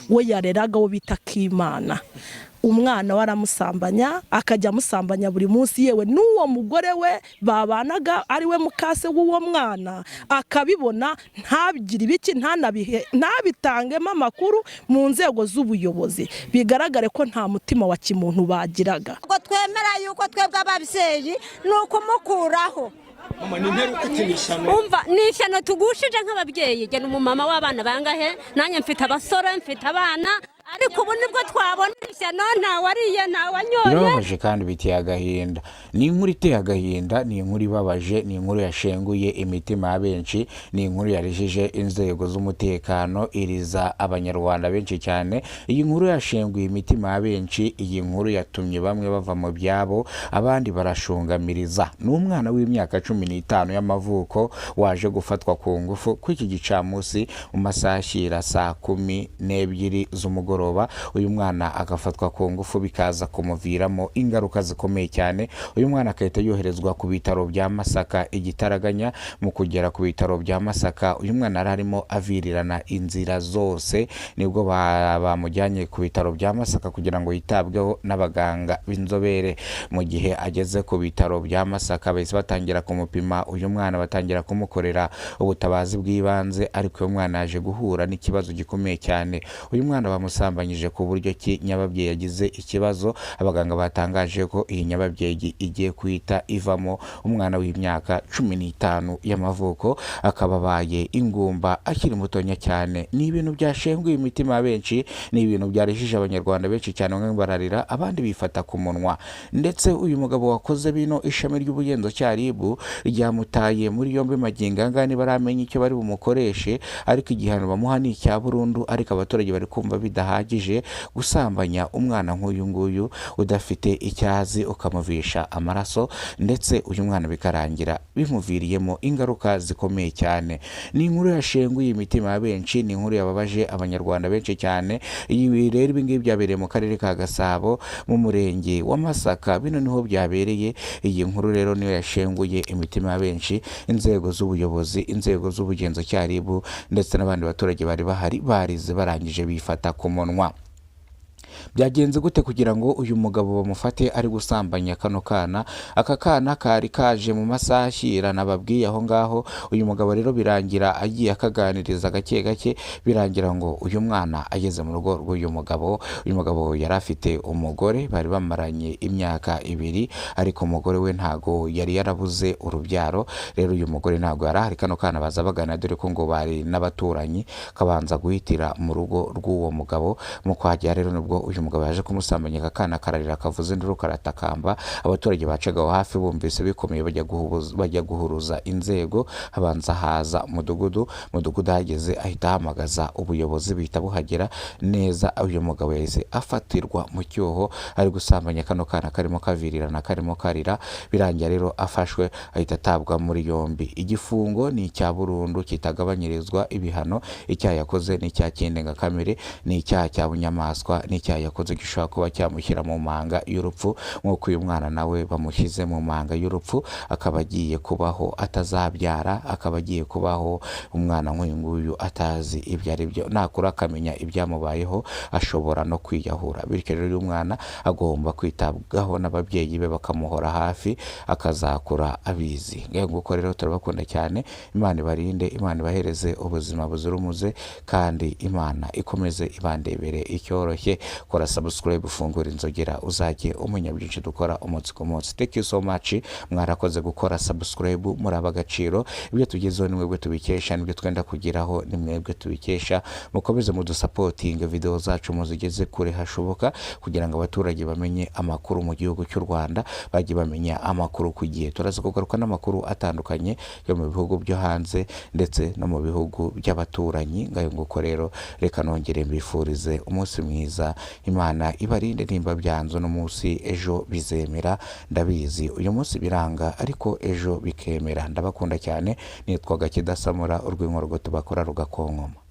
We yareraga wo bita Kimana, umwana we aramusambanya, akajya amusambanya buri munsi. Yewe, n'uwo mugore we babanaga, ari we mukase w'uwo mwana, akabibona, ntabigire ibiki, ntanabihe, ntabitangemo amakuru mu nzego z'ubuyobozi. Bigaragare ko nta mutima wa kimuntu bagiraga. Ntabwo twemera yuko twebwe ababyeyi ni ukumukuraho. Mama, ni imperuka uti ni ishyano? Umva, ni ishyano tugushije nk'ababyeyi. Gena umumama w'abana bangahe? Nanjye mfite abasore, mfite abana, ariko ubu nibwo twabona ishyano. Ntawariye, ntawanyoye. Birababaje kandi biteye agahinda. Ni inkuru iteye agahinda, ni inkuru ibabaje, ni inkuru yashenguye imitima ya benshi, ni inkuru yarijije inzego z'umutekano, iriza Abanyarwanda benshi cyane. Iyi nkuru yashenguye imitima ya benshi, iyi nkuru yatumye bamwe bava mu byabo, abandi barashungamiriza. Ni umwana w'imyaka 15 y'amavuko waje gufatwa ku ngufu kuri iki gicamunsi mu masaha ashyira saa 12 z'umugoroba. Uyu mwana agafatwa ku ngufu, bikaza kumuviramo ingaruka zikomeye cyane. Uyu mwana agahita yoherezwa ku bitaro bya Masaka igitaraganya. Mu kugera ku bitaro bya Masaka, uyu mwana yari arimo avirirana inzira zose. Nibwo bamujyanye ku bitaro bya Masaka kugira ngo yitabweho n'abaganga b'inzobere. Mu gihe ageze ku bitaro bya Masaka, bahise batangira kumupima uyu mwana, batangira kumukorera ubutabazi bw'ibanze. Ariko uyu mwana yaje guhura n'ikibazo gikomeye cyane. Uyu mwana bamusambanyije ku buryo ki nyababyeyi yagize ikibazo. Abaganga batangaje ko iyi nyababyeyi igiye guhita ivamo. Umwana w'imyaka 15 y'amavuko akaba abaye ingumba akiri mutonya cyane. Ni ibintu byashenguye imitima ya benshi, ni ibintu byarijije Abanyarwanda benshi cyane. Bamwe bararira, abandi bifata ku munwa. Ndetse uyu mugabo wakoze bino, ishami ry'ubugenzacyaha RIB ryamutaye muri yombi. Magingo aya ngaya ntibaramenya icyo bari bumukoreshe, ariko igihano bamuha ni icya burundu. Ariko abaturage bari kumva bidahagije gusambanya umwana nk'uyu nguyu udafite icyazi, ukamuvisha amaraso, ndetse uyu mwana bikarangira bimuviriyemo ingaruka zikomeye cyane. Ni inkuru yashenguye imitima ya benshi, ni inkuru yababaje Abanyarwanda benshi cyane. Ibi rero, ibi ngibi byabereye mu karere ka Gasabo, mu murenge wa Masaka. Bino niho byabereye. Iyi nkuru rero niyo yashenguye imitima ya benshi. Inzego z'ubuyobozi, inzego z'ubugenzacyaha RIB, ndetse n'abandi baturage bari bahari barize, barangije bifata ku munwa. Byagenze gute kugira ngo uyu mugabo bamufate ari gusambanya kano kana? Aka kana kari kaje mu masaha ashyira nababwiye aho ngaho. Uyu mugabo rero birangira agiye akaganiriza gake gake, birangira ngo uyu mwana ageze mu rugo rw'uyu mugabo. Uyu mugabo yari afite umugore bari bamaranye imyaka 2, ariko umugore we ntago yari yarabuze urubyaro. Rero uyu mugore ntago yari ahari. Kano kana baza bagana, dore ko ngo bari n'abaturanyi, kabanza guhitira mu rugo rw'uwo mugabo. Mu kuhagera rero, nibwo uyu mugabo yaje kumusambanya. Aka kana kararira, kavuza induru, karatakamba. Abaturage bacaga aho hafi bumvise bikomeye, bajya guhuruza inzego. Habanza haza mudugudu. Mudugudu ahageze ahita ahamagaza ubuyobozi, buhita buhagera neza. Uyu mugabo yahise afatirwa mu cyuho ari gusambanya kano kana karimo kavirirana, karimo karira. Birangira rero afashwe, ahita atabwa muri yombi. Igifungo ni icya burundu kitagabanyirizwa ibihano. Icyaha yakoze ni icyaha cy'indengakamere, ni icyaha cya bunyamaswa, ni icyaha yakoze gishobora kuba cyamushyira mu manga y'urupfu, nk'uko uyu mwana nawe bamushyize mu manga y'urupfu, akaba agiye kubaho atazabyara, akaba agiye kubaho umwana nk'uyu nguyu atazi ibyo ari byo. Nakura akamenya ibyamubayeho, ashobora no kwiyahura. Bityo rero uyu mwana agomba kwitabwaho n'ababyeyi be, bakamuhora hafi, akazakura abizi. Ngaho nguko rero, turabakunda cyane. Imana ibarinde, Imana ibahereze ubuzima buzira umuze, kandi Imana ikomeze ibandebere icyoroshye. Kora subscribe, ufungura inzogera, uzajye umenya byinshi dukora umunsi ku munsi. Thank you so much, mwarakoze gukora subscribe, muri ab'agaciro. Ibyo tugezeho ni mwebwe tubikesha, n'ibyo twenda kugeraho ni mwebwe tubikesha. Mukomeze mudusapotinge, video zacu muzigeze kure hashoboka, kugira ngo abaturage bamenye amakuru mu gihugu cy'u Rwanda, bajye bamenya amakuru ku gihe. Turaza kugaruka n'amakuru atandukanye yo mu bihugu byo hanze ndetse no mu bihugu by'abaturanyi. Ngayo nguko rero, reka nongere mbifurize umunsi mwiza. Imana ibarinde. Nimba byanze uno munsi, ejo bizemera. Ndabizi uyu munsi biranga, ariko ejo bikemera. Ndabakunda cyane. Nitwaga Kidasamura, urw'inkorogoto bakora rugakonkoma.